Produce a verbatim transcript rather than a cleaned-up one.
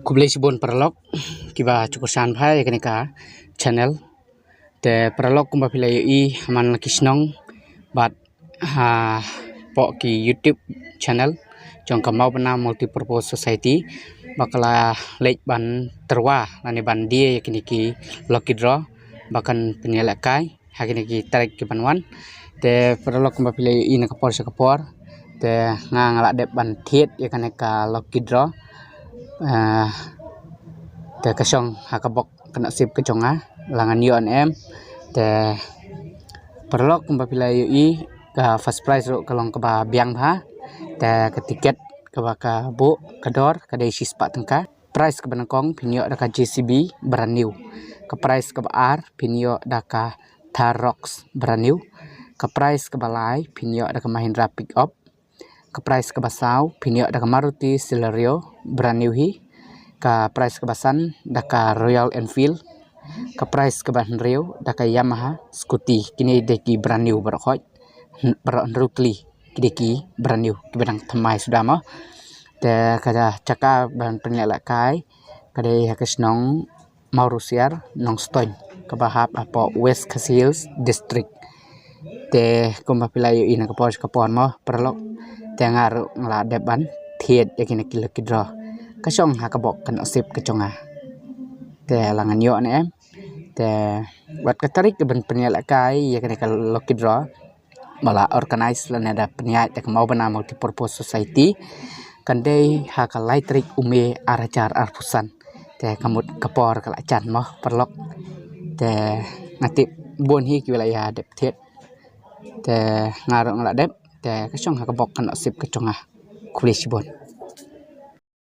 Khublei shibun paralok kiba ju kyrshan bha ïa kane ka channel. Te paralok kumba phi la ïohi ha man la ki shnong bad hapoh ki YouTube channel jong ka Maubana Multipurpose Society ba ka la leit ban tyrwa lane ban die ïa kine ki lucky draw ba kan pynïalehkai ha kine ki tarik ki ban wan. Te paralok kumba phi la ïohi na ka por sha ka por, te nga nga la dep ban thied ïa kane ka lucky draw. Ah, te ka shong ha ka bok ka nasib ka jong nga, la ngan ïoh ne em. Te paralok kumba phi la ïohi, ka first prize ruh ka long kaba biang bha. Te ka tiket kaba ka buh ka dor ka dei shispah tyngka. Prize kaba nyngkong phin ïoh da ka J C B brand new. Ka prize kaba ar phin ïoh da ka Thar Roxx brand new. Ka prize kaba lai phin ïoh da ka Mahindra Pickup. Ka prize kaba saw phin ïoh da ka Maruti Celerio brand new hi. Ka prize kaba san da ka Royal Enfield. Ka prize kaba hynriew da ka Yamaha scooty. Kine dei ki brand new baroh khoit, baroh hynriew tylli ki dei ki brand new kiba dang thymmai suda mo. Te ka jaka ban pynïalehkai ka dei ha ka shnong Mawryngkneng, Nongstoiñ, kaba hap hapoh West Khasi Hills District. Te kumba phi la ïohi na ka por sha ka por mo paralok, te nga ruh nga la dep ban thied ïa kine ki lucky draw. Ka shong ha ka bok ka nasib ka jong nga. Te la ngan ïoh ne em. Te wat ka tarik ka ban pynïalehkai ïa kane ka lucky draw ba la organize lane da pynïaid da ka Maubana Multipurpose Society kan dei ha ka lai tarik u May ar hajar arphew san. Te ka mut ka por ka la jan mo paralok. Te nga tip bun hi kiba la ïa dep thied. Te nga ruh nga la dep. Te ka shong ha ka bok ka nasib ka jong nga. Khublei shibun.